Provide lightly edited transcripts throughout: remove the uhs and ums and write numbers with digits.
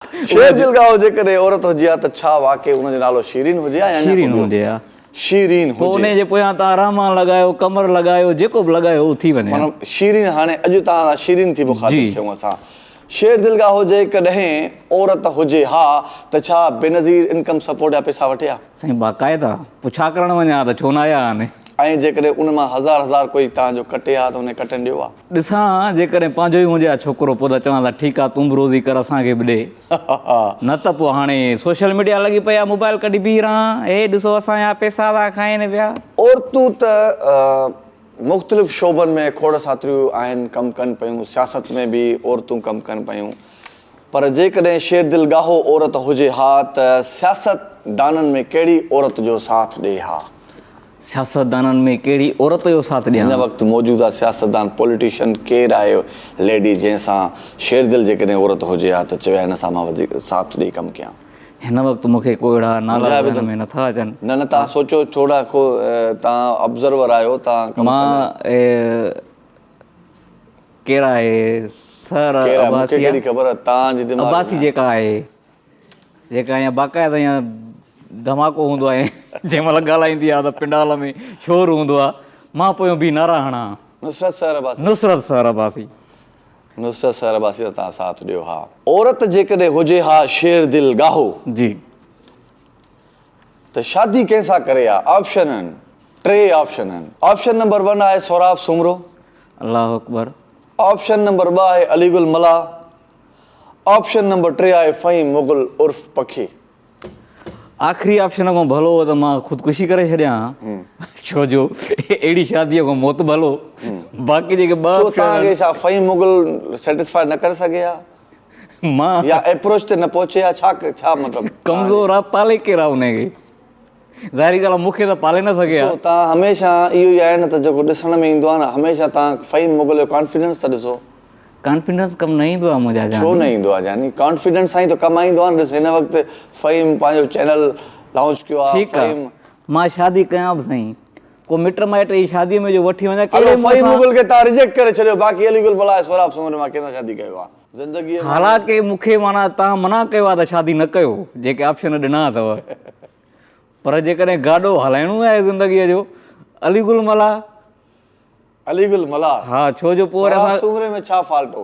شير دلگاهه جيڪڏهن عورت هجي ها ته ڇا واقعي ان جو نالو شيرين هجي ها يا اڃا ڪو شيرين ٻيو؟ هجي ها. شيرين پوء هجي. انهيء جي پويان توهان رحمان لڳايو، قمر لڳايو، جيڪو به لڳايو اهو ٿي وڃي ها. معنيٰ شيرين هاڻي اڄ توهان سان شيرين ٿي مخاطب جي. ٿيون اسان. شير دلگاهه جيڪڏهن عورت هجي ها ته ڇا بينظير انڪم سپورٽ جا پئسا وٺي ها؟ سائين باقاعده پڇا ڪرڻ وڃان ها ته ڇو نه آيا آهن. ۽ جيڪڏهن ان مان هزار هزار ڪوئي توهان جو ڪٽي ها ته ان کي ڪٽڻ ڏيو ها؟ ڏسان ها جيڪڏهن پنهنجو ئي هجي ها ڇوڪرو پوء ته چوان ها ٺيڪ آ تون به روزي ڪر اسان کي به ڏي نه ته پوء هاڻي سوشل ميڊيا لڳي پئي آ موبائل ڪڍي بيهي رهان هي ڏسو اسان جا پئسا ٿا کائين پيا. عورتون ته مختلف شعبن ۾ کوڙ ساتريون آهن ڪم ڪن پيون سياست ۾ به عورتون ڪم ڪن پيون پر جيڪڏهن شيردل ڳاهو عورت هجي ها ته سياست دانن ۾ ڪهڙي عورت جو ساٿ ڏئي ها؟ سياستدانن ۾ ڪهڙي عورت جو ساٿ ڏيان؟ هن وقت موجوده سياستدان پوليٽيشن ڪير آهي ليڊي جنهن سان شيردل جيڪڏهن عورت هجي ها ته چوي ها هن سان مان وڌيڪ ساٿ ڏئي ڪم ڪيان. هن وقت مون کي ڪو اهڙا نالا ذهن ۾ نٿا اچن. نه نه توهان سوچو ٿورا ڪو توهان آبزرور آهيو توهان ڪم مان ڪير آهي سر ڪير آهي مون کي ڪهڙي خبر توهان جي دماغ عباسي جيڪا آهي. جيڪا ائين باقاعده ائين ڌماڪو هوندو آهي جنهن مهل ڳالهائيندي آهي ته پنڊال ۾ شور هوندو آهي مان پويون بيهي نعرا هڻان. نصرت سحر عباسي. نصرت سحر عباسي. نصرت سحر عباسي سان توهان ساٿ ڏيو ها. عورت جيڪڏهن هجي ها شير دل ڳاهو. جي. ته شادي ڪنهن سان ڪري ها؟ آپشن آهن ٽي آپشن آهن. آپشن نمبر ون آهي سهراب سومرو. الله اڪبر. آپشن نمبر ٻه آهي علي گل ملاح. آپشن نمبر ٽي آهي فهيم مغل عرف پکي. آخري آپشن کان ڀلو هو ته مان خودڪشي ڪري ڇڏيان ها ڇو جو اهڙي شاديء کان موت ڀلو باقي جيڪي ٻه ڇو توهان کي ڇا فهيم مغل سيٽسفائي نه ڪري سگهي ها مان يا ايپروچ تي نه پهچي ها ڇا ڇا مطلب ڪمزور آ پالي ڪير آ انهي کي ظاهري ڳالهه آ مون کي ته پالي نه سگهي ها. ڏسو توهان هميشه اهو ئي آهي نه ته جيڪو ڏسڻ ۾ ايندو آهي نه هميشه توهان فهيم مغل جو ڪانفيڊنس ته ڏسو. ڪانفيڊنس ڪم نه ايندو آ منهنجا جاني. ڇو نه ايندو آ جاني ڪانفيڊنس سان ئي ته ڪم ايندو آ نه ڏس هن وقت فهيم پنهنجو چينل لانچ ڪيو آ ٺيڪ آ فهيم. مان شادي ڪيان به سائين ڪو مٽ مائٽ جي شادي ۾ جو وٺي وڃان هلو ڪهڙي منهن فهيم سان. مغل کي توهان ريجيڪٽ ڪري ڇڏيو باقي علي گل بلاء سهراب سومري مان ڪنهن سان شادي ڪيو آ زندگي ۾. حالانڪه مون کي معنيٰ توهان منع ڪيو آ ته شادي نه ڪيو جيڪي آپشن ڏنا اٿو پر جيڪڏهن گاڏو هلائڻو آهي زندگي جو علي گل ملاح. علي گل ملاح. ها ڇو جو پوء وري سهراب اسان. سومري ۾ ڇا فالٽ هو.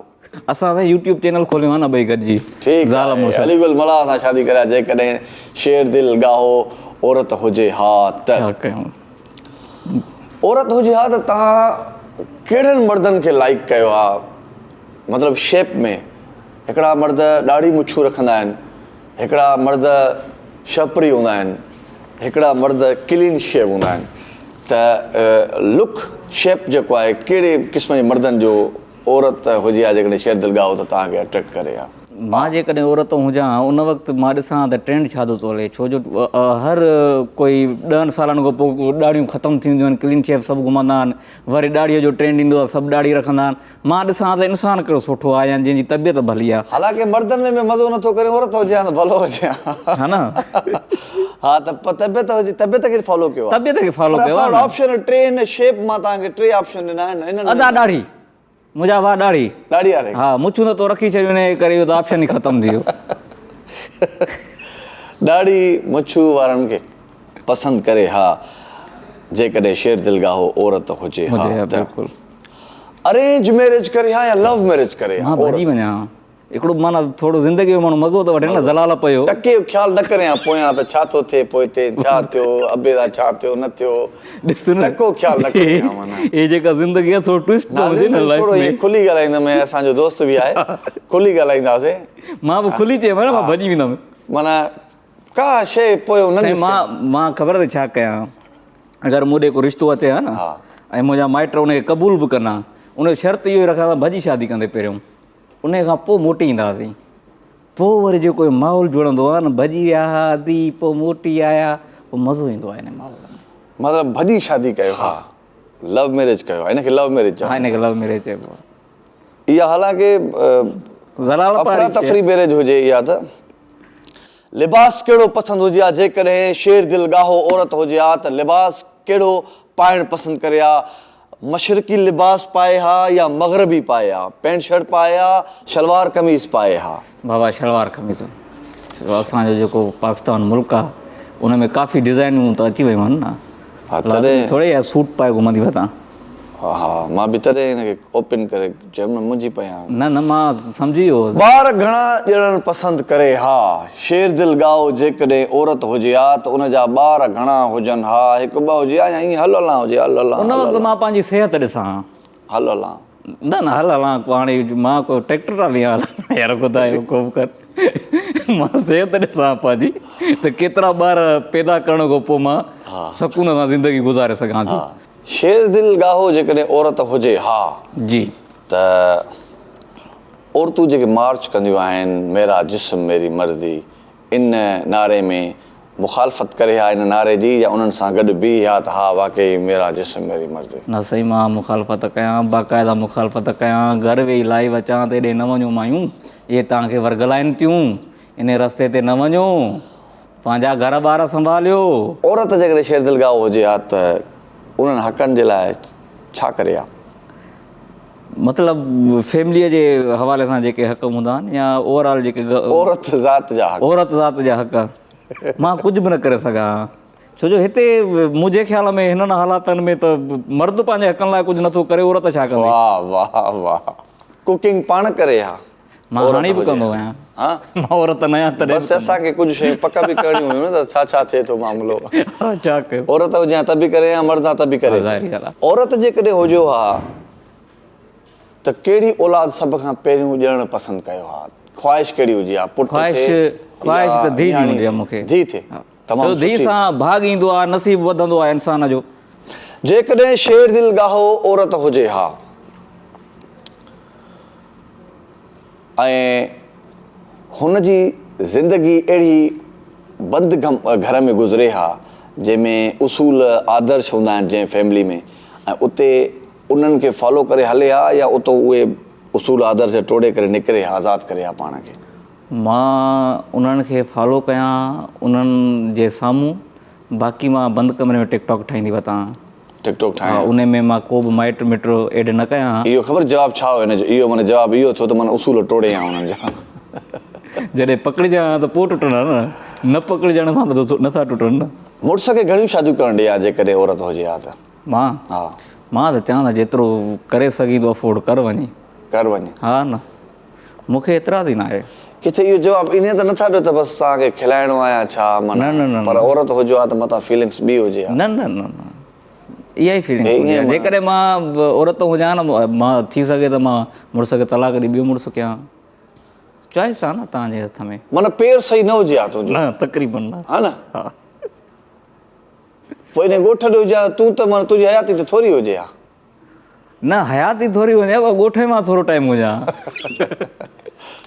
اسان سائين يوٽيوب چينل کوليو آهي نه ٻئي گڏجي ٺيڪ زال آهي مڙس. علي گل ملاح سان شادي ڪريان جيڪڏهن شير دل ڳاهو عورت هجي ها ته. ڇا ڪيون. عورت هجي ها ته توهان ڪهڙن مردن کي لائيڪ ڪيو ها مطلب شيپ ۾ هڪڙا مرد ڏاڙهي مڇون رکندا آهن هڪڙا مرد شهپري هوندا آهن هڪڙا مرد ڪلين شيو هوندا آهن ته لڪ شيپ جيڪو آهي ڪهڙي قسم جي مردن جو عورت هجي ها جيڪڏهن شير دلگاهو ته توهان کي اٽريڪٽ ڪري ها. مان جيڪڏهن عورت هجان ها ان وقت مان ڏسان ها ته ٽرينڊ ڇا ٿو هلي ڇو جو هر ڪوئي ڏهن سالن کان پوء ڏاڙهيون ختم ٿي وينديون آهن ڪلين شيپ سڀ گهمندا آهن وري ڏاڙهيء جو ٽرينڊ ايندو آهي سڀ ڏاڙهي رکندا آهن مان ڏسان ها ته انسان ڪهڙو سٺو آهي يا جنهن جي طبيعت ڀلي آهي. حالانڪه مردن ۾ به مزو نٿو ڪري عورت هجي ها ته ڀلو هجي ها. ها نه. ها ته طبيعت هجي طبيعت کي فالو ڪيو ها. طبيعت کي فالو پر ڪيو اسان آهي وٽ نه. آپشن ٽي هن شيپ مان توهان کي ٽي آپشن ڏنا آهن انهن ۾ ادا ڏاڙهي منهنجا ڀاء ڏاڙهي. ڏاڙهي واري. ها مڇون ته تو رکي ڇڏيون انهي ڪري اهو ته آپشن ئي ختم ٿي ويو. ڏاڙهي مڇون وارن کي پسند ڪري ها جيڪڏهن شير دلگاهو عورت هجي ها هجي ها ته. بلڪل. ارينج ميريج ڪري ها يا لو ميريج ڪري ها مان ڀڄي وڃان ها هڪڙو معنيٰ ٿورو زندگي جو ماڻهو مزو ته وٺي نه زلال پيو. ٽڪي جو خيال نه ڪري ها پويان ته ڇا ٿو ٿئي پوئتي ڇا ٿيو ابي سان ڇا ٿيو نه ٿيو ڏس نه ٽڪو خيال نه ڪري ها معنيٰ. هي جيڪا زندگي آهي ٿورو ٽوئسٽ ته هجي نه ناظرين لائيف ٿورو ۾. ائين کلي ڳالهائيندم ۽ اسان جو دوست به آهي کلي ڳالهائينداسين. مان به کلي چيم نه مان ڀڄي ويندم. معنيٰ ڪا شيء پويون نه سائين ڏسي ها. مان مان خبر اٿئي ڇا ڪيان اگر مون ڏي ڪو رشتو اچي ها نه ۽ منهنجا مائٽ ان کي قبول به ڪن ها ان جو شرط اهو ئي رکان ها ڀڄي شادي ڪندي پهريون ان کان پوء موٽي اينداسين پوء وري جيڪو ماحول جڙندو آهي نه ڀڄي ويا ها ادي پوء موٽي آيا پوء مزو ايندو آهي ان ماحول ۾. مطلب ڀڄي شادي ڪيو ها لو ميريج ڪيو ها ان کي لو ميريج چوندا ها ان کي لو ميريج چئبو آهي. اها حالانڪه افراتفري ميريج هجي اها ته. لباس ڪهڙو پسند هجي ها جيڪڏهن شير دل ڳاهو عورت هجي ها ته لباس ڪهڙو پائڻ پسند ڪري ها؟ مشرقي لباس پائي ها يا مغربي پائي ها؟ پينٽ شرٽ پائي ها، شلوار قميص پائي ها؟ بابا شلوار قميص اسان جو جيڪو پاڪستان ملڪ آ ان ۾ ڪافي ڊزائنون ته اچي ويون آهن نه. ها تڏهن ٿوري اها سوٽ پائي گهمندي وتان. ها ها مان به تڏهن هن کي اوپن ڪري چيم نه منجهي پئي آهيان. نه نه مان سمجهي ويو هوس. ٻار گهڻا ڄڻڻ پسند ڪري ها. شير دل ڳائو جيڪڏهن عورت هجي ها ته ان جا ٻار گهڻا هجن ها هڪ ٻه هجي ها يا ائين هل هلان هجي ها هل هلان ان وقت مان پنهنجي صحت ڏسان ها. هل هلان. نه نه هل هلان ڪو هاڻي مان ڪو ٽريڪٽر ٽرالي آهيان يار خدا جو خوف ڪر مان صحت ڏسان پنهنجي ته ڪيترا ٻار پيدا ڪرڻ کان پوء مان سڪون سان زندگي گذاري سگهان ٿي. شير دل ڳاهو جيڪڏهن عورت هجي ها جي. ته عورتون جيڪي مارچ ڪنديون آهن ميرا جسم ميري مرضي ان نعري ۾ مخالفت ڪري ها ان نعري جي يا انهن سان گڏ بيهي ها ته ها واقعي ميرا جسم ميري مرضي. نه سائين مان مخالفت ڪيان باقاعده مخالفت ڪيان گهر ويهي لائيو اچان ته ايڏي نه وڃو مايون اهي توهان کي ورغلائين ٿيون انهي رستي تي نه وڃو پنهنجا گهر ٻار سنڀاليو. عورت جيڪڏهن شيردل ڳاهو هجي ها ته انهن حقن جي لاء ڇا ڪري ها؟ مطلب فيمليء جي حوالي سان جيڪي حق هوندا آهن يا اوور آل جيڪي عورت ذات جا حق. عورت ذات جا حق مان ڪجهه به نه ڪري سگهان ها ڇو جو هتي منهنجي خيال ۾ هنن حالاتن ۾ ته مرد پنهنجي حقن لاء ڪجهه نٿو ڪري عورت ڇا ڪندي. واهه واهه واهه ڪوڪنگ پاڻ ڪري ها. مان هاڻي به ڪندو آهيان. ها مان عورت نه آهيان تڏهن بس اسان کي ڪجهه شيون پڪ به ڪرڻيون هيون نه ته ڇا ڇا ٿئي ٿو معاملو. ها ڇا ڪيو. عورت هجي ها ته به ڪري ها مرد ها ته به ڪري. ظاهري ڳالهه آهي. عورت جيڪڏهن هجيو ها ته ڪهڙي اولاد سڀ کان پهريون ڄڻڻ پسند ڪيو ها؟ خواهش ڪهڙي هجي ها پٽ ٿئي خواهش ته ڌيء جي هوندي آهي مون کي. ڌيء ٿئي تمام سٺي. ڌيء سان ڀاڳ ايندو آهي نصيب وڌندو آهي انسان جو. جيڪڏهن شير دل ڳاهو عورت هجي ها. ۽ هن جي زندگي اهڙي بند گهر ۾ گذري ها جنهن ۾ اصول آدرش هوندا آهن جنهن فيملي ۾ ۽ اتي انهن کي فالو ڪري هلي ها يا اتو اهي اصول آدرش ٽوڙي ڪري نڪري ها آزاد ڪري ها پاڻ کي. مان انهن کي فالو ڪيان انهن جي سامهون باقي مان بند ڪمري ۾ ٽڪ ٽاڪ ٺاهيندي وتان. ٽڪ ٽاڪ ٺاهيان. ها انهي ۾ مان ڪو به مائٽ مٽ ايڊ نه ڪيان ها. اهو خبر جواب ڇا هو هن جو اهو معنيٰ جواب اهو ٿيو ته معنيٰ اصول ٽوڙي ها انهن جا. جڏهن پڪڙجان ها ته پوء ٽٽن ها نه نه پڪڙجڻ سان ته نه ٿا ٽٽن نه. مڙس کي گهڻيون شاديون ڪرڻ ڏي ها جيڪڏهن عورت هجي ها ته. مان؟ ها. مان ته چوان ته جيترو ڪري سگهين ٿو افورڊ ڪر وڃي. ڪر وڃي. ها نه. مون کي اعتراض ئي ناهي. ڪٿي اهو جواب انهيء ته نٿا ڏيو ته بس توهان کي کلائڻو آهي يا ڇا معنيٰ نه نه پر عورت هجو ها ته متان فيلنگس ٻي هجي ها. نه نه نه نه اها ئي فيلنگس هوندي آهي جيڪڏهن مان عورت هجان ها نه مان ٿي سگهي ته مان مڙس کي طلاق ڏئي ٻيو مڙس ڪيان ها چوائس آهي نه توهان جي هٿ ۾. معنيٰ پير صحيح نه هجي ها تنهنجو. نه تقريبن نه. ها نه. ها. پوء انهيء ڳوٺ ڏي هجي ها تون ته معنيٰ تنهنجي حياتي ته ٿوري هجي ها. نه حياتي ٿوري هجي ها پر ڳوٺ ۾ مان ٿورو ٽائيم هجان ها.